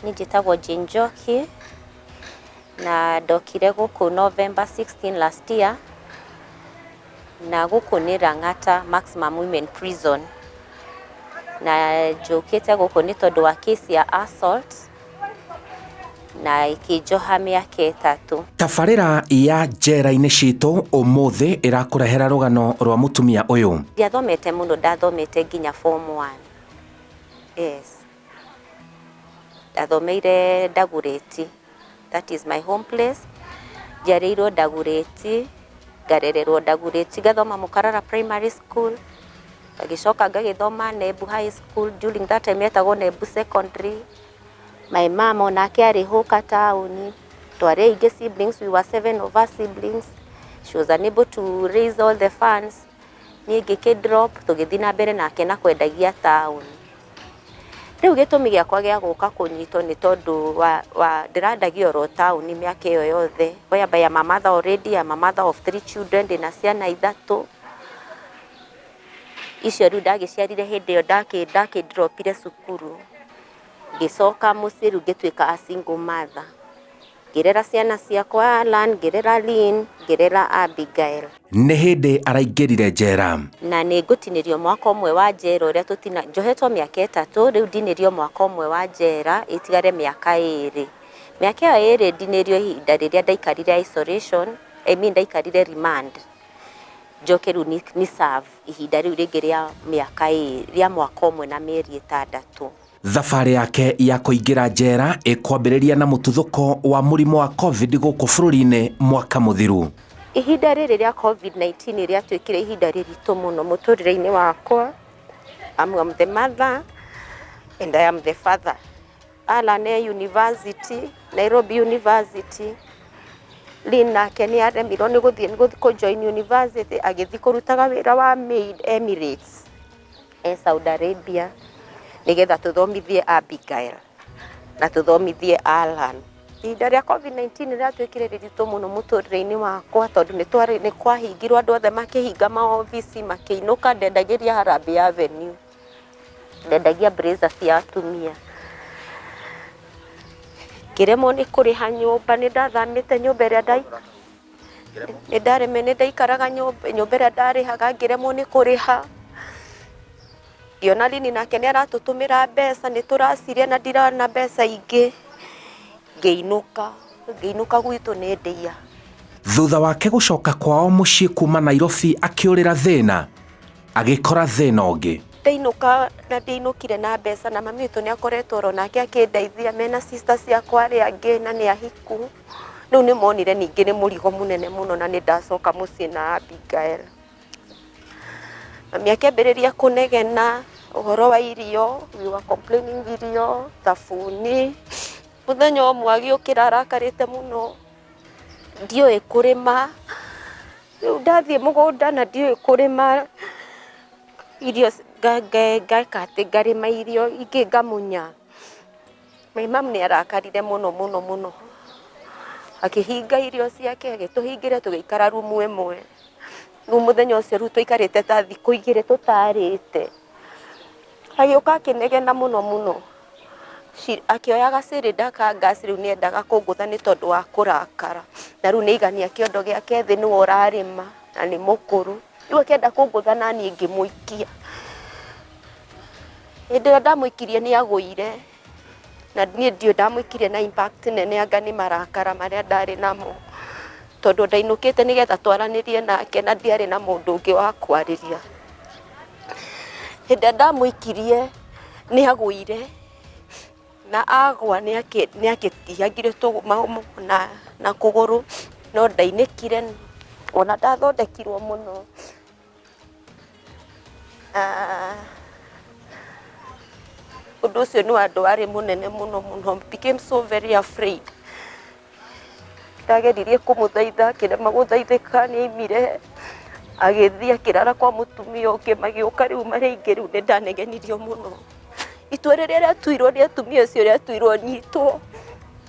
Niĩ njĩtagwo Jane Njoki na ndokire gũkũ November 16 last year, na gũkũ nĩ Lang'ata Maximum Women Prison, na njũkĩte gũkũ nĩ tondũ wa case ya assault na ĩkĩnjoha mĩaka 3. Tabarĩra ya njera-inĩ citũ ũmũthĩ ĩrakũrehera rũgano rwa mũtumia ũyũ. Ndiathomete mũno, ndathomete nginya form 1. Yes. Ndathomeire Dagoretti, that is my home place. Njiarĩirwo Dagoretti, ngarererwo Dagoretti, ngathoma Mũkarara Primary School, ngagĩcoka ngagĩthoma Nembu High School, during that time yetagwo Nembu Secondary. My mom onake arĩ hũka taũni, twarĩ aingĩ siblings, we were seven of us siblings. She was unable to raise all the funds. Niĩ ngĩkĩ drop, tũgĩthiĩ na mbere nake na kwendagia taũni. Rĩu gĩtũmi gĩakwa gĩa gũka kũnyitwo nĩ tondũ wa ndĩrandagia oro taũni mĩaka ĩyo yothe, whereby I'm a mother already, I'm a mother of three children, ndĩna ciana 3. Icio rĩu ndagĩciarire hĩndĩ ĩyo ndakĩ-dropire cukuru, ngĩcoka mũciĩ rĩu ngĩtuĩka a single mother. Ngĩrera ciana ciakwa Alan, ngĩrera Lynn, ngĩrera Abigail. Nĩ hĩndĩ araingĩrire njera. Na nĩ ngũtinĩrio mwaka ũmwe wa njera ũrĩa tũtina, njohetwo mĩaka 3, rĩu ndinĩrio mwaka ũmwe wa njera, ĩtigare mĩaka 2. Mĩaka ĩyo 2 ndinĩrio ihinda rĩrĩa ndaikarire isolation, I mean ndaikarire remand. Njoke rĩu ni serve ihinda rĩu rĩngĩ rĩa mĩaka 2, rĩa mwaka ũmwe na mĩeri 6. Thabarĩ yake ya kũingĩra njera ĩkwambĩrĩria na mũtuthũko wa mũrimũ wa COVID gũkũ bũrũri-inĩ mwaka mũthiru. Ihinda rĩrĩ rĩa COVID-19 rĩatuĩkire ihinda rĩritũ mũno mũtũrĩre-inĩ wakwa. I'm the mother and I am the father. Alan e university, Nairobi University. Lynn nake nĩ aremirwo nĩ gũthiĩ kũ join university, agĩthiĩ kũrutaga wĩra wa maid Emirates e Saudi Arabia, nĩgetha tũthomithie Abigail na tũthomithie Alan. Ihinda rĩa COVID-19 rĩatuĩkire rĩritũ mũno mũtũrĩre-inĩ wakwa, tondũ nĩ kwahingirwo, andũ othe makĩhinga maobici makĩinũka. Ndendagĩria Harambee Avenue, ndendagia blazer cia atumia. Ngĩremwo nĩ kũrĩha nyũmba, nĩ ndathamĩte nyũmba ĩrĩa nĩ ndareme, nĩ ndaikaraga nyũmba ĩrĩa ndarĩhaga, ngĩremwo nĩ kũrĩha. Ngĩona Lynn nake nĩ aratũtũmĩra mbeca, nĩ tũraciria na ndirona mbeca ingĩ. Ngĩinũka gwitũ nĩ ndĩa. Thutha wake gũcoka kwao mũciĩ kuma Nairobi akĩũrĩra thĩna, agĩkora thĩna ũngĩ. Ndainũka na ndĩinũkire na mbeca, na mami witũ nĩ akoretwo oro nake akĩndeithia mena sister ciakwa arĩa angĩ na nĩ ahiku. Rĩu nĩ monire ningĩ nĩ mũrigo mũnene mũno na nĩ ndacoka mũciĩ na Abigail. Mami akĩambĩrĩria kũnegena ũhoro wa irio, we were complaining irio, thabuni. Mũthenya ũmwe agĩũkĩra arakarĩte mũno, ndiũĩ kũrĩma. Rĩu ndathiĩ mũgũnda na ndiũĩ kũrĩma irio, ngeka atĩ ngarĩma irio ingĩ ngamunya. My mom nĩ arakarire mũno mũno mũno, akĩhinga irio ciake, agĩtũhingĩra tũgĩikara rumu ĩmwe. Rĩu mũthenya ũcio rĩu twaikarĩte ta thikũ 2 tũtarĩte. Agĩũka akĩnegena mũno mũno, akĩoya gacĩrĩnda ka gas, rĩu nĩ endaga kũngũtha nĩ tondũ wa kũrakara. Na rĩu nĩ aigania kĩondo gĩake thĩ, nĩwe ũrarĩma na nĩ mũkũrũ. Rĩu akĩenda kũngũtha na niĩ ngĩmũikia. Hĩndĩ ĩrĩa ndamũikirie nĩ agũire, na niĩ ndiũĩ ndamũikirie na impact nene anga nĩ marakara marĩa ndarĩ namo, tondũ ndainũkĩte nĩgetha twaranĩrie nake na ndiarĩ na mũndũ ũngĩ wa kwarĩria. Hĩndĩ ĩrĩa ndamũikirie nĩ agũire, na agwa nĩ akĩtihangire na kũgũrũ, no ndainĩkire ona ndathondekirwo mũno. Ũndũ ũcio nĩ ũndũ warĩ mũnene mũno mũno, became so very afraid. Ndageririe kũmũthaitha akĩrema gũthaithĩka, nĩ aimire agĩthiĩ akĩrara kwa mũtumia ũngĩ, magĩũka rĩu marĩ aingĩ, rĩu nĩ ndanegenirio mũno. Itua rĩrĩa rĩatuirwo nĩ atumia acio rĩatuirwo nyitwo,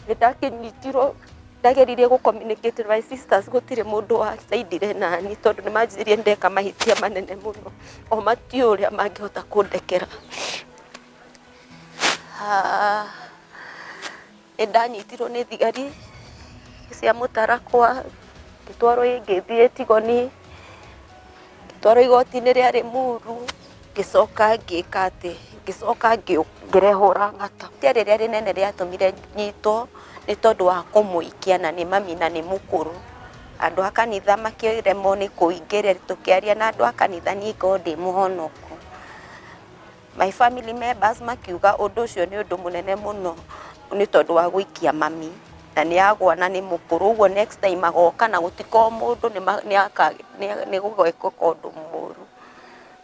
nĩ ndakĩnyitirwo. Ndageririe gũ communicate with my sisters, gũtirĩ mũndũ wacaindire nani, tondũ nĩ manjĩrire ndeka mahĩtia manene mũno, o matiũĩ ũrĩa mangĩhota kũndekera. Nĩ ndanyitirwo nĩ thigari cia mũtarakwa, ngĩtwarwo ngĩthiĩ Tigoni, ngĩtwarwo igoti-inĩ rĩa Limuru, ngĩcoka ngĩka atĩ, ngĩcoka ngĩrehwo Lang'ata. Ihĩtia rĩrĩa rĩnene rĩatũmire nyitwo nĩ tondũ wa kũmũikia na nĩ mami na nĩ mũkũrũ. Andũ a kanitha makĩremwo nĩ kũingĩrĩra, tũkĩaria na andũ a kanitha niĩ ngorwo ndĩ mũhonoku. My family members makiuga ũndũ ũcio nĩ ũndũ mũnene mũno nĩ tondũ wa gũikia mami na nĩ agwa na nĩ mũkũrũ, ũguo next time agoka na gũtikorwo mũndũ nĩ gũgekĩka ũndũ mũru.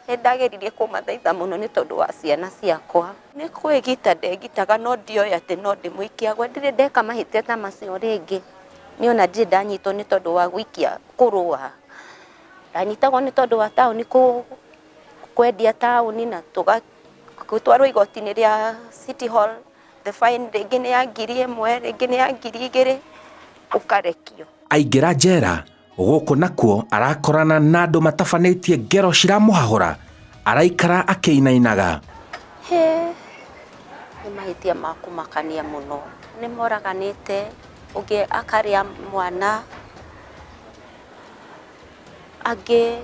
Nĩ ndageririe kũmathaitha mũno nĩ tondũ wa ciana ciakwa. Nĩ kwĩgita ndegitaga no ndioĩ atĩ no ndĩmũikie agwe. Ndirĩ ndeka mahĩtia ta macio rĩngĩ. Niĩ ona ndirĩ ndanyitwo nĩ tondũ wa gũikia kũrũa. Ndanyitagwo nĩ tondũ wa taũni kwendia taũni na tũgatwarwo igoti-inĩ rĩa City Hall, the fine rĩngĩ nĩ ya 1000, rĩngĩ nĩ ya 2000, ũkarekio. Aingĩra njera gũkũ nakuo arakorana na andũ matabanĩtie ngero ciramũhahũra, araikara akĩinainaga. He, nĩ mahĩtia ma kũmakania mũno. Nĩ moraganĩte, ũngĩ akarĩa mwana, angĩ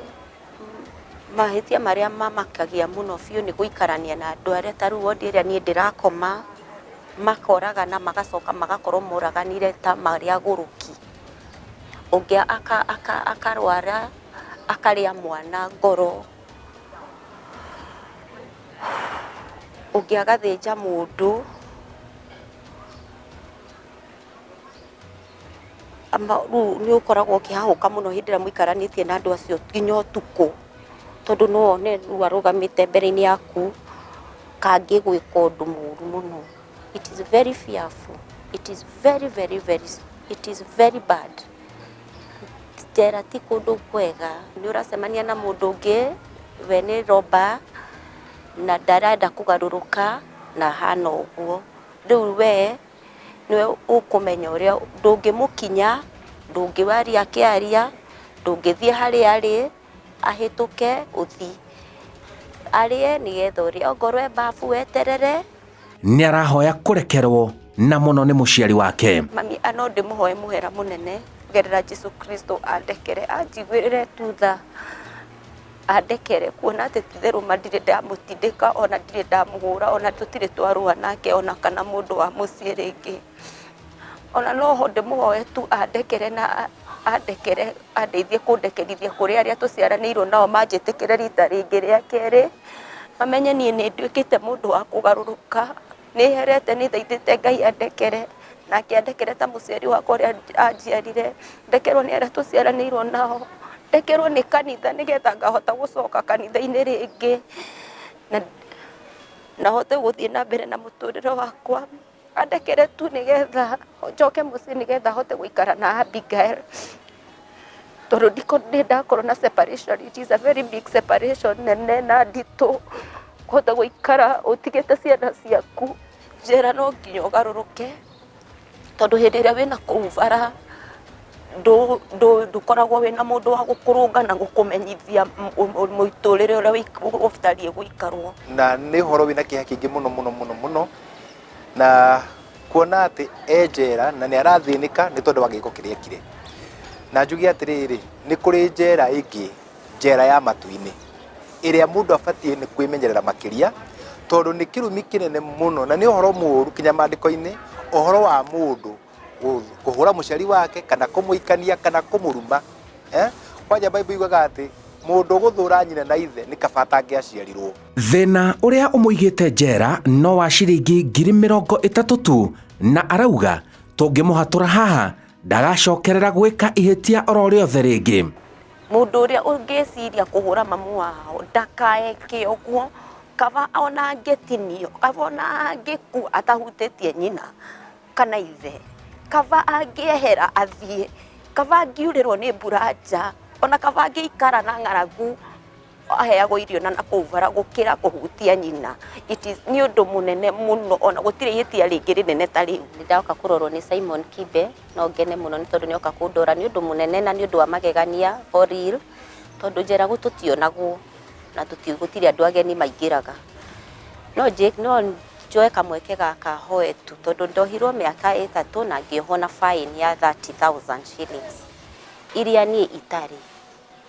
mahĩtia marĩa mamakagia mũno biũ nĩ gũikarania na andũ arĩa ta rĩu wondi ĩrĩa niĩ ndĩrakoma, makoragana magacoka magakorwo moraganire ta marĩ agũrũki. Ũngĩ akarwara, akarĩa mwana ngoro, ũngĩ agathĩnja mũndũ, rĩu nĩ ũkoragwo ũkĩhahũka mũno hĩndĩ ĩrĩa mũikaranĩtie na andũ acio nginya ũtukũ, tondũ no wone rĩu arũgamĩte mbere-inĩ yaku kangĩgwĩka ũndũ mũru mũno. It is very fearful. It is very, very, very, it is very bad. Njera ti kũndũ kwega. Nĩ ũracemania na mũndũ ũngĩ we nĩ roba na ndarenda kũgarũrũka na ahana ũguo. Rĩu we nĩwe ũkũmenya ũrĩa ndũngĩmũkinya, ndũngĩwaria akĩaria, ndũngĩthiĩ harĩa arĩ ahĩtũke ũthiĩ. Arĩe nĩgetha ũrĩe, ongorwo e bafu weterere. Nĩ arahoya kũrekerwo na mũno nĩ mũciari wake. Mami no ndĩmũhoe mũhera mũnene kũgerera Jesu Kristo andekere, anjiguĩrĩre tu tha, andekere kuona atĩ ti-itherũ ma ndirĩ ndamũtindĩka ona ndirĩ ndamũhũra ona tũtirĩ twarũa nake ona kana mũndũ wa mũciĩ rĩngĩ. Ona no ho ndĩmũhoe tu andekere na andekere andeithie kũndekerithia kũrĩ arĩa tũciaranĩirwo nao manjĩtĩkĩre rita rĩngĩ rĩa kerĩ, mamenye niĩ nĩ nduĩkĩte mũndũ wa kũgarũrũka, nĩ herete nĩ thaithĩte Ngai andekere nake andekere ta mũciari wakwa ũrĩa anjiarire, ndekerwo nĩ arĩa tũciaranĩirwo nao, ndekerwo nĩ kanitha nĩgetha ngahota gũcoka kanitha-inĩ rĩngĩ na hote gũthiĩ na mbere na mũtũrĩre wakwa. Andekere tu nĩgetha njoke mũciĩ nĩgetha hote gũikara na Abigail, tondũ ndĩ ndakorwo na separation. It is a very big separation nene na nditũ kũhota gũikara ũtigĩte ciana ciaku. Njera no nginya ũgarũrũke, tondũ hĩndĩ ĩrĩa wĩna kũu bara ndũkoragwo wĩna mũndũ wa gũkũrũnga na gũkũmenyithia mũtũrĩre ũrĩa ũbatarie gũikarwo. Na nĩ ũhoro wĩna kĩeha kĩingĩ mũno mũno mũno mũno, na kuona atĩ e njera na nĩ arathĩnĩka nĩ tondũ wa gĩko kĩrĩa ekire. Na njuge atĩrĩrĩ, nĩ kũrĩ njera ĩngĩ, njera ya matu-inĩ, ĩrĩa mũndũ abatiĩ nĩ kwĩmenyerera makĩria, tondũ nĩ kĩrumi kĩnene mũno na nĩ ũhoro mũũru kinya maandĩko-inĩ, ũhoro wa mũndũ kũhũra mũciari wake kana kũmũikania kana kũmũruma. Kwanja Bible yugaga atĩ mũndũ ũgũthũra nyina na ithe nĩ kaba atangĩaciarirwo. Thĩna ũrĩa ũmũigĩte njera no wa ciringi 30,000 tu, na arauga tũngĩmũhatũra haha ndagacokerera gwĩka ihĩtia oro rĩothe rĩngĩ. Mũndũ ũrĩa ũngĩciria kũhũra mamu wao ndakaeke ũguo, kaba ona angĩtinio, kaba ona angĩkua atahutĩtie nyina kana ithe, kaba angĩehera athiĩ, kaba angiurĩrwo nĩ mbura nja, ona kaba angĩikara na ng'aragu aheagwo irio na nakũu bara gũkĩra kũhutia nyina. It is nĩ ũndũ mũnene mũno, ona gũtirĩ ihĩtia rĩngĩ rĩnene ta rĩu. Nĩ ndoka kũrorwo nĩ Simon Kibe, no ngene mũno nĩ tondũ nĩ oka kũndora, nĩ ũndũ mũnene na nĩ ũndũ wa magegania for real, tondũ njera tũtionagwo na gũtirĩ andũ ageni maingĩraga. No Njoe kamweke gaka hoe tu, tondũ ndohirwo mĩaka 3 na ngĩohwo na fine ya 30,000 shillings iria niĩ itarĩ,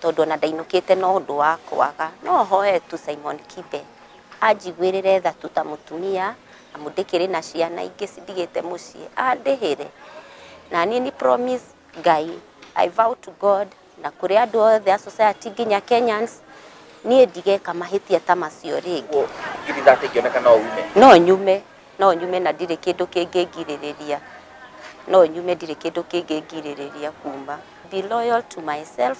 tondũ ona ndainũkĩte no ũndũ wa kwaga. No hoe tu Simon Kibe anjiguĩrĩre tha tu ta mũtumia, amu ndĩkĩrĩ na ciana ingĩ cindigĩte mũciĩ, andĩhĩre. Na niĩ ni promise Ngai, I vow to God na kũrĩ andũ othe a society nginya Kenyans, niĩ ndigeka mahĩtia ta macio rĩngĩ. Ngiri 30 ingĩoneka no ume? No nyume, no nyume na ndirĩ kĩndũ kĩngĩngirĩrĩria. No nyume, ndirĩ kĩndũ kĩngĩngirĩrĩria kuma. Be loyal to myself,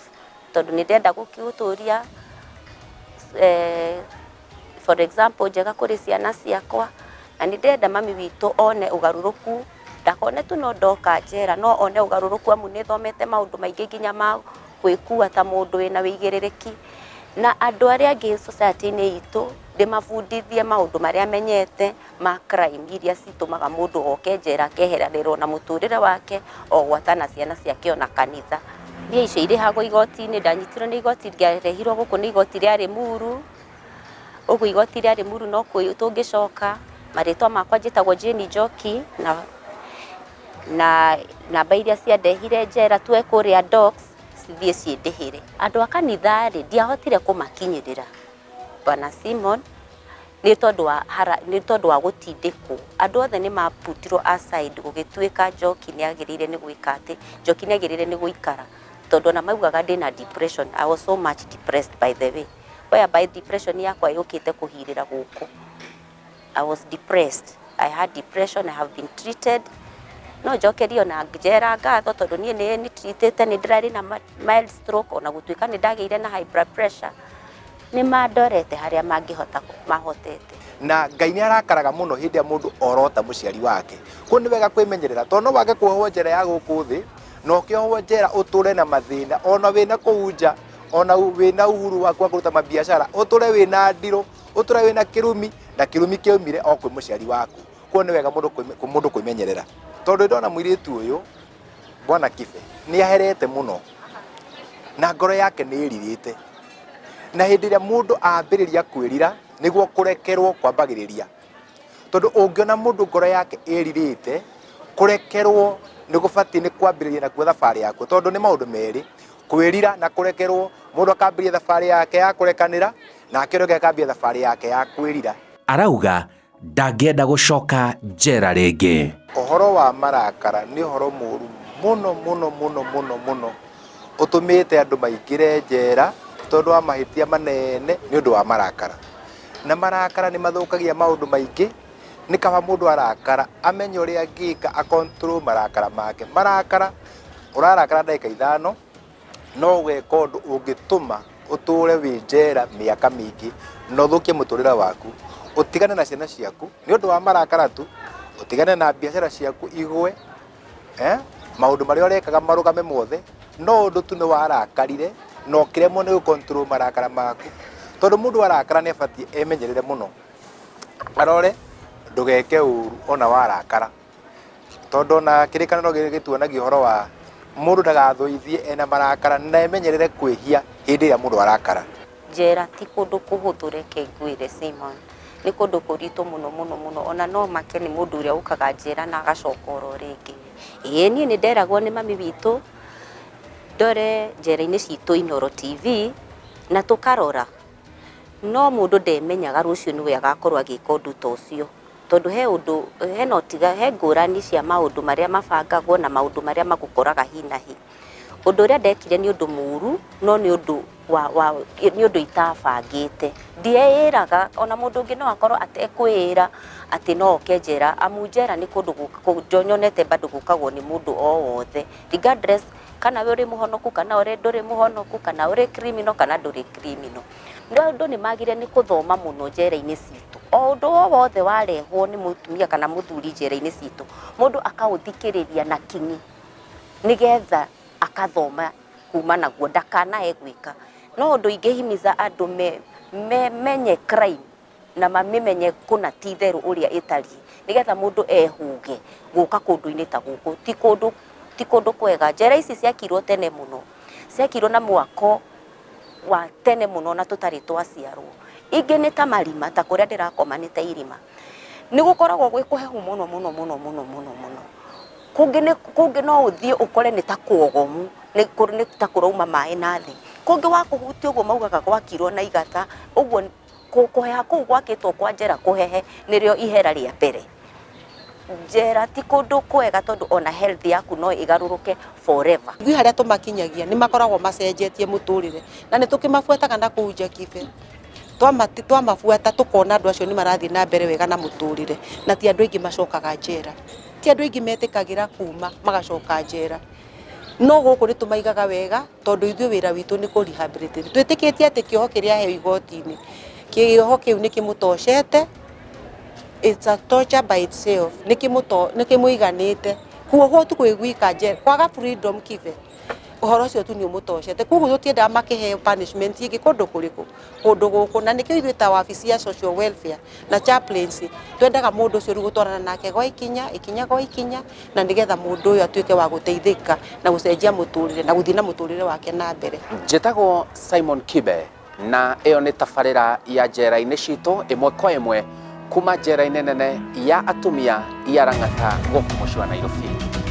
tondũ nĩ ndĩrenda gũtũria for example njega kũrĩ ciana ciakwa, na nĩ ndĩrenda mami witũ one ũgarũrũku, ndakone tu no ndoka njera, no one ũgarũrũku, amu nĩ thomete maũndũ maingĩ nginya ma gwĩkua ta mũndũ wĩna wĩigĩrĩrĩki. Na andũ arĩa angĩ society-inĩ itũ ndĩmabundithie maũndũ marĩa menyete ma crime iria citũmaga mũndũ oke njera akeheranĩrwo na mũtũrĩre wake, o gwata na ciana ciake ona kanitha. Mbia icio irĩhagwo igoti-inĩ, ndanyitirwo nĩ igoti, ngĩarehirwo gũkũ nĩ igoti rĩa Limuru. Ũguo igoti rĩa Limuru no tũngĩcoka. Marĩtwa makwa njĩtagwo Jane Njoki, na namba iria ciandehire njera tuwe kũrĩa docks cithiĩ ciĩndĩhĩre. Andũ a kanitha rĩ, ndiahotire kũmakinyĩrĩra Bwana Simon nĩ tondũ wa hara, nĩ tondũ wa gũtindĩkwo. Andũ othe nĩ maputirwo aside, gũgĩtuĩka Njoki nĩ agĩrĩire nĩ gwĩka atĩ, Njoki nĩ agĩrĩire nĩ gũikara, tondũ ona maugaga ndĩna depression. I was so much depressed, by the way, whereby depression yakwa yũkĩte kũhirĩra gũkũ. I was depressed, I had depression, I have been treated. No njokerie ona njera ngatho, tondũ niĩ nĩ treatĩte, nĩ ndĩrarĩ na mild stroke, ona gũtuĩka nĩ ndagĩire na high blood pressure, nĩ mandorete harĩa mangĩhota mahotete. Na Ngai nĩ arakaraga mũno hĩndĩ ĩrĩa mũndũ orota mũciari wake. Koguo nĩ wega kwĩmenyerera, tondũ no wage kuohwo njera ya gũkũ thĩ, na ũkĩohwo njera ũtũre na mathĩna, ona wĩna kũu nja, ona wĩna uhuru waku wa kũruta mabiacara, ũtũre wĩna ndirũ, ũtũre wĩna kĩrumi, na kĩrumi kĩaumire o kwĩ mũciari waku. Koguo nĩ wega mũndũ kwĩmenyerera, tondũ ndona mũirĩtu ũyũ Bwana Kibe nĩ aherete mũno na ngoro yake nĩ ĩrirĩte, na hĩndĩ ĩrĩa mũndũ ambĩrĩria kwĩrira nĩguo kũrekerwo kwambagĩrĩria, tondũ ũngĩona mũndũ ngoro yake ĩrirĩte, kũrekerwo nĩ gũbatiĩ nĩ kwambĩrĩria nakuo thabarĩ yakuo, tondũ nĩ maũndũ merĩ, kwĩrira na kũrekerwo. Mũndũ akambĩrĩria thabarĩ yake ya kũrekanĩra, nake ũrĩa ũngĩ akambĩrĩria thabarĩ yake ya kwĩrira. Arauga ndangĩenda gũcoka njera rĩngĩ. Ũhoro wa marakara nĩ ũhoro mũru mũno mũno mũno mũno mũno, ũtũmĩte andũ maingĩre njera tondũ wa mahĩtia manene nĩ ũndũ wa marakara. Na marakara nĩ mathũkagia maũndũ maingĩ. Nĩ kaba mũndũ arakara amenye ũrĩa angĩka a control marakara make. Marakara, ũrarakara ndagĩka 5, no ũgeka ũndũ ũngĩtũma ũtũre wĩ njera mĩaka mĩingĩ na ũthũkie mũtũrĩre waku, ũtigane na ciana ciaku nĩ ũndũ wa marakara tu, ũtigane na biacara ciaku igwe, maũndũ marĩa ũrekaga marũgame mothe, no ũndũ tu nĩ warakarire na ũkĩremwo nĩ gũ-control marakara maku. Tondũ mũndũ arakara nĩ abatiĩ emenyerere mũno, arore ndũgeke ũru ona warakara, tondũ ona kĩrĩkanĩro gĩtuonagia ũhoro wa mũndũ ndagathũithie ena marakara, na emenyerere kwĩhia hĩndĩ ĩrĩa mũndũ arakara. Njera ti kũndũ kũhũthũ, reke ngwĩre Simon, nĩ kũndũ kũritũ mũno mũno mũno. Ona no make nĩ mũndũ ũrĩa ũkaga njera na agacoka oro rĩngĩ. Ĩĩ, niĩ nĩ nderagwo nĩ mami witũ ndore njera-inĩ citũ Inooro TV na tũkarora, no mũndũ ndemenyaga rũciũ nĩwe agakorwo agĩka ũndũ ta ũcio, tondũ he ũndũ hena ũtiga, he ngũrani cia maũndũ marĩa mabangagwo na maũndũ marĩa magũkoraga hi na hi. Ũndũ ũrĩa ndekire nĩ ũndũ mũru, no nĩ ũndũ wa, wa nĩ ũndũ itabangĩte, ndieĩraga. Ona mũndũ ũngĩ no akorwo atekwĩĩra atĩ no oke njera, amu njera nĩ kũndũ nyonete bado gũkagwo nĩ mũndũ o wothe, regardless kana we ũrĩ mũhonoku kana ũrĩ ndũrĩ mũhonoku, kana ũrĩ criminal kana ndũrĩ criminal. No andũ nĩ magire nĩ kũthoma mũno njera-inĩ citũ. O ũndũ o wothe warehwo nĩ mũtumia kana mũthuri njera-inĩ citũ, mũndũ akaũthikĩrĩria na kinyi nĩgetha akathoma kuma naguo ndakanae gwĩka. No ũndũ ingĩhimiza andũ menye crime na mamĩmenye kũna ti itherũ ũrĩa ĩtariĩ, nĩgetha mũndũ ehũge gũka kũndũ-inĩ ta gũkũ. Ti kũndũ kwega. Njera ici ciakirwo tene mũno, ciakirwo na mwako wa tene mũno na tũtarĩ twaciarwo. Ingĩ nĩ ta marima, ta kũrĩa ndĩrakoma nĩ ta irima. Nĩ gũkoragwo gwĩ kũhehu mũno mũno mũno mũno mũno mũno. Kũngĩ nĩ kũngĩ no ũthiĩ ũkore nĩ ta kwogomu, nĩ nĩ ta kũrauma maĩ na thĩ. Kũngĩ wakũhutia ũguo maugaga gwakirwo na igata, ũguo kũheha kũu gwakĩtwo kwa njera kũhehe nĩrĩo ihera rĩa mbere. Njera ti kũndũ kwega tondũ ona health yaku no ĩgarũrũke forever. Ithuĩ harĩa tũmakinyagia nĩ makoragwo macenjetie mũtũrĩre na nĩ tũkĩmabuataga na kũu nja Kibe. Twamabuata tũkona andũ acio nĩ marathiĩ na mbere wega na mũtũrĩre na ti andũ aingĩ macokaga njera. Ti andũ aingĩ metĩkagĩra kuma magacoka njera. No gũkũ nĩ tũmaigaga wega tondũ ithuĩ wĩra witũ nĩ kũ rehabilitate. Twĩtĩkĩtie atĩ kĩoho kĩrĩa aheo igoti-inĩ, kĩoho kĩu nĩ kĩmũtocete, it's a torture by itself, nĩ kĩmũiganĩte. Kuohwo tu kwĩ gwika njera, kwaga freedom Kibe, ũhoro ũcio tu nĩ ũmũtocete. Koguo tũtiendaga makĩheo punishment ĩngĩ kũndũ kũrĩkũ, kũndũ gũkũ. Na nĩkĩo ithuĩ ta wabici ya social welfare na chaplaincy twendaga mũndũ ũcio rĩu gũtwarana nake gwa ikinya, ikinya gwa ikinya, na nĩgetha mũndũ ũyũ atuĩke wa gũteithĩka na gũcenjia mũtũrĩre na gũthiĩ na mũtũrĩre wake na mbere. Njĩtagwo Simon Kibe na ĩyo nĩ tabarĩra ya njera-inĩ citũ ĩmwe kwa ĩmwe kuma njera-inĩ nene ya atumia ya Lang'ata gũkũ mũciĩ wa Nairobi.